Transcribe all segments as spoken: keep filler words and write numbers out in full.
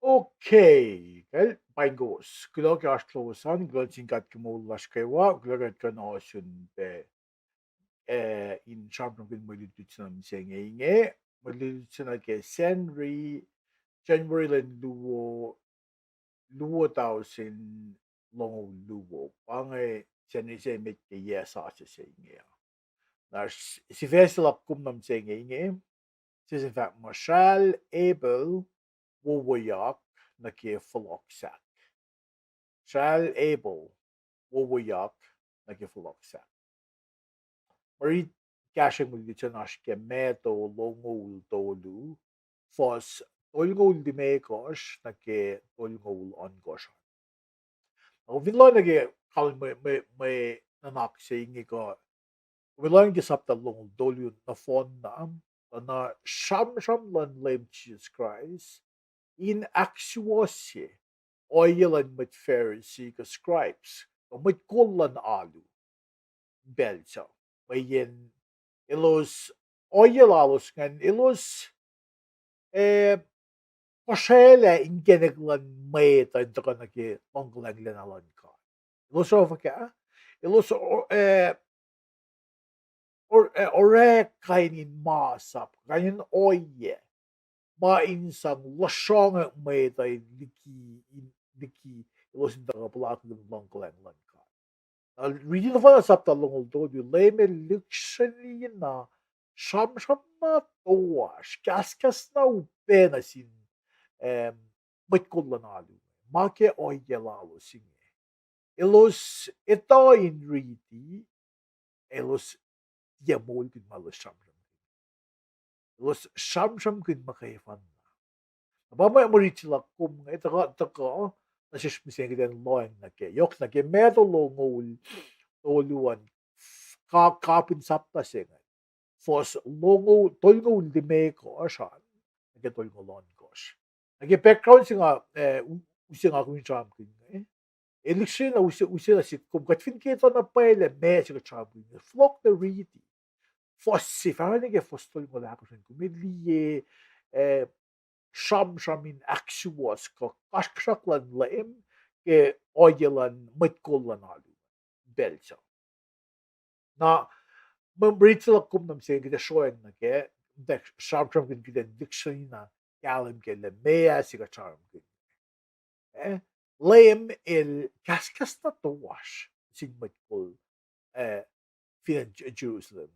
Okay, kal paing kowos. Kuloh ke oasr lowos an, kuloh sin God ke moul lasr kwewa, kuloh ke kuht kuh in ohsun pac, eh, in sramsramkihn mwe lutlut se nuh mihsenge inge, mwe lutlut se nuh ke Sacnri, January lwen luo, luo tausin longoul luo. Pa inge Sacnri se met ke yac sasuc se inge. Na s-, sifac se luhk kom nuh mihsenge inge, se sin fahk muh Sral Abel wowoyak nuh ke fohlohk sahk. Sral Abel wowoyak nuh ke fohlohk sahk. Mwe rit kahsruh mwe lutlut se inge oasr ke Matthew longoul tolu, fuhs tolngoul limekohsr nuh ke tolngoul ohnkohsr an. Na kom fin lohng nuh ke kalmwe, mwe, mwe nuhnak se inge kuh, kom fin lohng ke sapta longoul tolu nohfohn na, tuh na sramsram luhn Leum Jisus Kraist in ahksuwohsye ohiyac luhn mwet Pharisee kuh scribes kuh mwet kol luhn alu pacl sac. Mweyen elos, ohiyac lalos ingacn elos, eh, kosraclah inkacnek luhn mwet uh in tuhkuh nuh ke luhngkuhlwacnglacna luhn God. Elos oruh fuhkah? Elos o-, eh, or-, eh, orek kain in masap, kain in ohiyac ma in sang lusrohngwack mwet uh in liki, in liki elos in tuhkuh puhlakihn luhngkuhlwacng luhn God. Na riti nohfohn na sapta longoul tolu, Leum el lihksreni na sramsram na toasr, kahskahs na upac nuh sin, em, mwet kol luhn alu, ma ke ohiyac lalos inge. Elos etuh in riti, elos tiac moulkihn ma elos sramsramkihn. Elos sramsramkihn muhkwena. Na pa mwe, mwe rit se luhk kom inge, tuhkuh, tuhkuh nuh sesr mihsenge kuht in lohacng nuh ke, yohk nuh ke Matthew longoul tolu an, ka-, kapihn sapta se inge, fuhs longoul, tolngoul limekohsr an nuh ke tolngoul ohnkohsr. Nuh ke background se nga, eh, u-, use nga kom in sramsramkihn inge, el lihksreni na use, use nuh sihk kom, kuht fin ke etuh na pwacye lah meac se kuht sramsramkihn inge, fohlohk na riti fuhs se, fahsruh nuh ke fuhs tolngoul ahkosr an, kom liye, eh, sramsram in ahksuwohs kuh kasrkuhsrak luhn Leum ke ohiyac luhn mwet kol luhn alu pacl sac. Na, mwe rit se luhk kom nuh mihsenge kuht ac sroacng nuh ke, tuh sramsramkihn kuht in lihksreni na kahlwem ke lah meac se kuht sramsramkihn. Eh, Leum el kahskahs na toasr sin mwet kol, eh, fin acn J-, Jerusalem.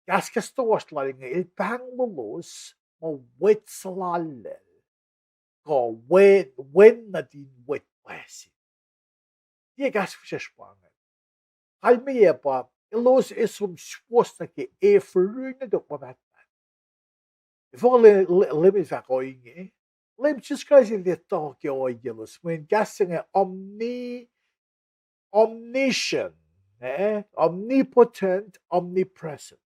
Kahskahs toasr lal inge el pahnglololos muh mwet suhlallacl kuh wen, wen nuhtin mwet pwacsin. Tiac kahs fihsrwacsr pa inge. Kalmeyac pa elos ac som suwohs nuh ke e fihrihr nuh tok ma pahtpaht. Efuh Le-, Le-, Leum el fahk ohinge? Leum Jisus Kraist el etuh ke ohiyac lalos, mweyen kahs se inge omni-, omniscient, eh? Omnipotent, omnipresent.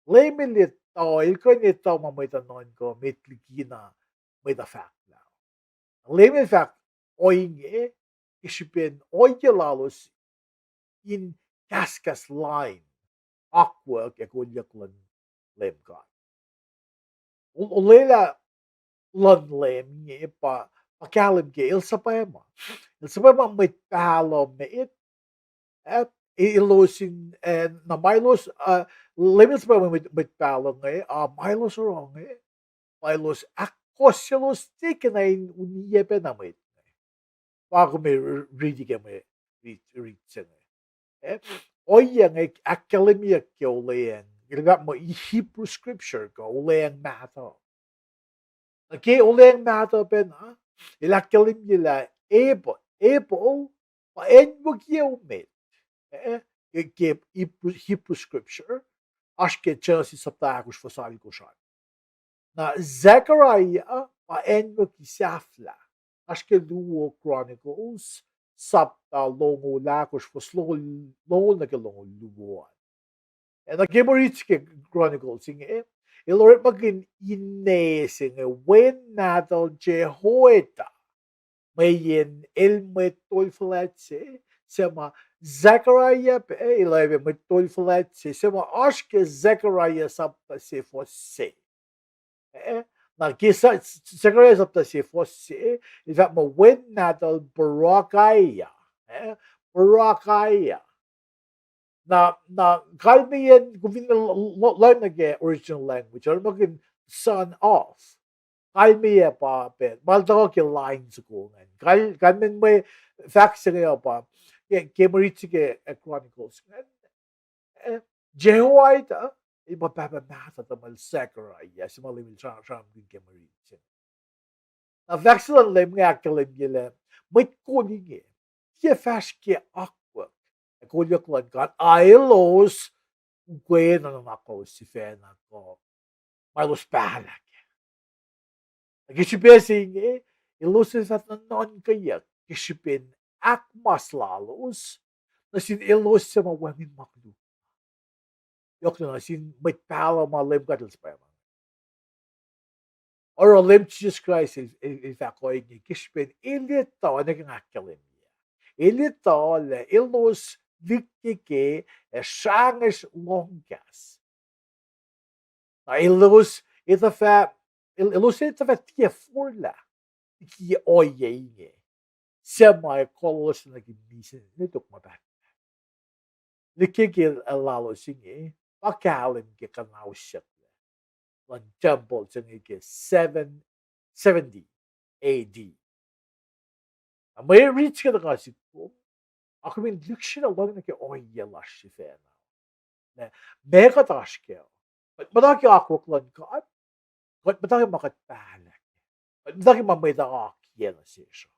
Leum el etuh, el kuh in etuh ma mwet uh nuhnkuh, met likina mwet uh fahk lah. Leum el fahk ohinge ke srihpen ohiyac lalos in kahskahs lain akwuck ac kolyuck luhn Leum God. O-, olwelah luhn Leum inge pa, pa kahlwem ke el suhpwacma. El suhpwacma mwet pahluh met, eh, e-, elos in, eh, na ma elos, uh, Leum el suhpwacma mwet, mwet pahluh inge, uh, ma elos oruh inge, ma elos ahkkohselos tekena in uniyac pacna mwet inge. Pa kom riti ke mwe rit, rit se inge. Eh, ohiyac inge ahkkahlwemyeyuck ke olweacng, el fahk muh Hebrew scripture kuh olweacng mahtuh. Na ke olweacng mahtuh pacna, el ahkkahlwemye lah Abel, Abel pa acnwucki emet. Eh, ke Hebrew, Hebrew scripture, oasr ke Genesis sapta ahkosr fuhs alkosr an. Na Zechariah pa acnwucki sahflah. Oasr ke luo Chronicles, sapta longoul ahkosr fuhs longoul, longoul nuh ke longoul luo an. Na ke mwe riti ke Chronicles inge, el orekmakihn ine se inge, wen nahtuhl Jehoiada, mweyen el mwet tol fuhlwact se, suc ma Zechariah pac, el oacyacpac mwet tol fuhlwact se, suc ma oasr ke Zechariah sapta se fuhs se. Na ke Zechariah sapta se fuhs se, el fahk muh wen nahtuhl Berechiah, Berechiah. Na, na kalmeyacn, kom fin lohng nuh ke original language, orekmakihn son of. Kalmeyac pa pac, ma el tuhkuh ke line soko ingacn. Kal-, kalmeyacn mwe fahk se inge uh pa, ke, ke mwe riti ke Chronicles ingacn, Jehoiada el pa pahpah mahtuh tuhmwacl Zechariah, se ma Leum el sra-, sramsramkihn ke mwe riti se. Na fahk se luhn Leum inge ahkkahlwemye lah mwet kol inge tiac fahsr ke akwuck ac kolyuck luhn God, a elos ukwe nuhnak lalos sifacna kuh ma elos pahlahk. Na ke srihpac se inge, elos ac fah nuhnuhnkweyuck ke srihpen ahkmas lalos nuh sin elos suc ma wacngihn ma koluk, yohk nuh sin mwet pahluh ma Leum God El suhpwacma. Oruh Leum Jisus Kraist el, el, el fahk ohinge ke srihpen el etuh, ac nuh ke nga ahkkahlwemye, el etuh lah elos lihkkeke ac srangesr lohng kahs. Na elos etuh fah, el-, elos etuh fah tiac forlah liki ohiyac inge, suc ma ac kolos nuh ke misin ne tok ma pahtpaht. Lihkkeke lalos inge pa kahlwem ke kuhnausyucklac luhn tempuhl se inge ke seven seventy A D. Na mwe riti ke tuhkuh sihk kom, ac kom in lihksreni lohng nuh ke ohiyac lasr sifacna, lah meac kuht oasr kac. Kuht muhta ke akwuck luhn God, kuht muhta ke ma kuht pahlahk, kuht muhta ke ma mwet uh akiyac nuh sesr uh.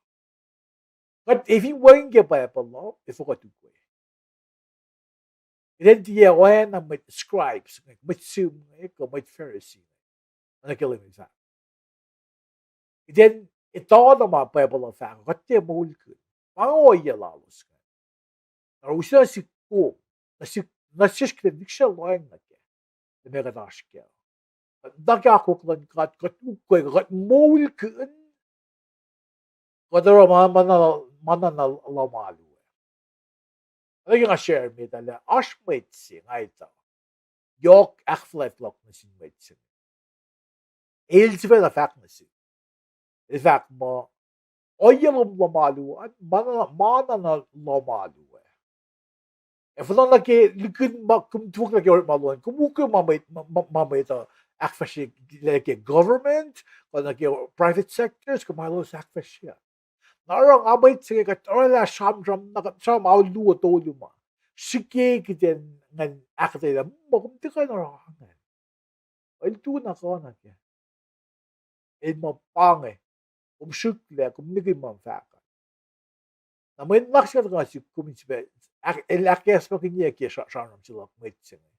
Kuht ac fin wacngihn ke Bible uh, efuh kuht ukwe? Kuht in tiac oacna mwet scribes, mwet sihm inge, kuh mwet Pharisee inge, nuh ke Leum El fahk. Kuht in etuh na ma Bible uh fahk, kuht tiac moulkihn. Pa inge ohiyac lalos inge. Na use nuh sihk kom, nuh sihk, nuh sesr kuht in lihksreni lohacng nuh kac, lah meac kuht oasr kac. Kuht muhta ke akwuck luhn God, kuht ukwe, kuht moulkihn, kuht oruh ma, ma na, ma na, na lohm alu ah. Ac ke nga share met ah lah oasr mwet se nga etuh, yohk ahkfuhlwact luhk nuh sin mwet se inge. El sifacna fahk nuh sihk, el fahk muh, ohiyac lom lohm alu an, ma na, ma na, na lohm alu ah. Ac finne nuh ke likina ma kom tufok nuh ke orekma luo an, kom ukwe ma mwet, ma, ma, ma mwet uh ahkfahsrye, lah ke government, kuh nuh ke private sectors, kuh ma elos ahkfahsrye. Na oruh nga mwet se inge kuht orwaclah sramsram, na kuht sramsram ao luo tolu ma srihke kuht in ngan ahkuhtweyac lah, ma kom tiac kuh in oruh ingacn. El tu na kuh na kac. El muh pa inge, kom srihklac, kom nikihn ma fahk uh. Na mwe nuhnak se nga tuhkuh sihk kom in sifacna, ahk-, el ahkacsmakihnyac ke sra-, sramsram se luhk mwet se inge,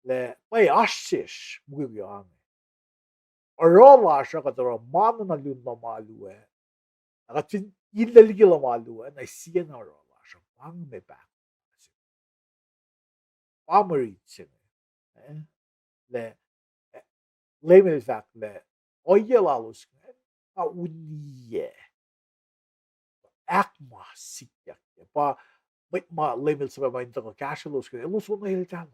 lah pwacye oasr sesr mukwikwi ange. Oruh lasr uh kuht oruh ma na na lun lohm alu ah, na kuht fin inlac liki lohm alu ah, na siena oruh lasr uh, pa inge ma pahk. Pa mwe riti se inge, eh, lah, eh, Leum El fahk lah ohiyac lalos ingacn pa uniyac, ahkmas sikyak, pa mwet ma Leum El suhpwacma in tuhkuh kahsrwelos ke, elos on eltahl.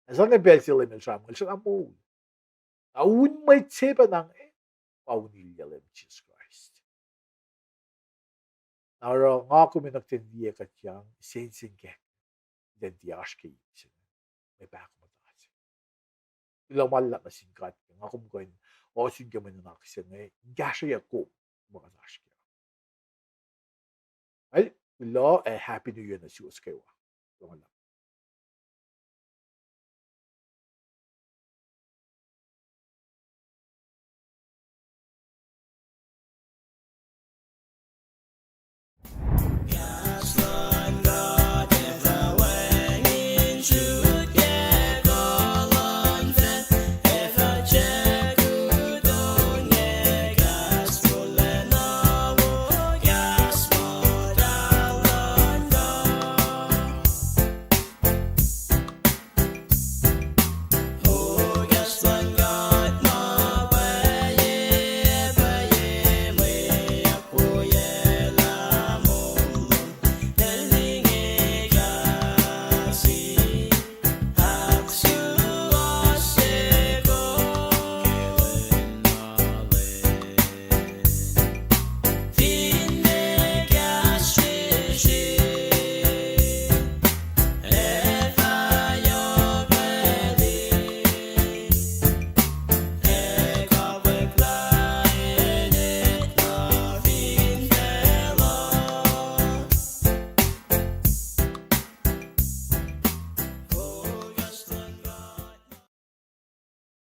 Ac sahngweng pacl se Leum El sramsram, El sramsram moul. Na un mwet se pacna inge, pa un ilyac Leum Jisus Kraist. Na oruh nga kom in kuht in liye kuht yang sensen kac, kuht in tiac oasr ke ip se inge, mwe pahkomuhta se. Kuloh ma luhlahp nuh sin God ke nga kom kuh in ohsun ke mwe nuhnak se inge in kahsrweyuc kom ma kuht oasr kac. Well, kuloh ac Happy New Year nuh suwos kwewa. Kuloh ma luhlahp.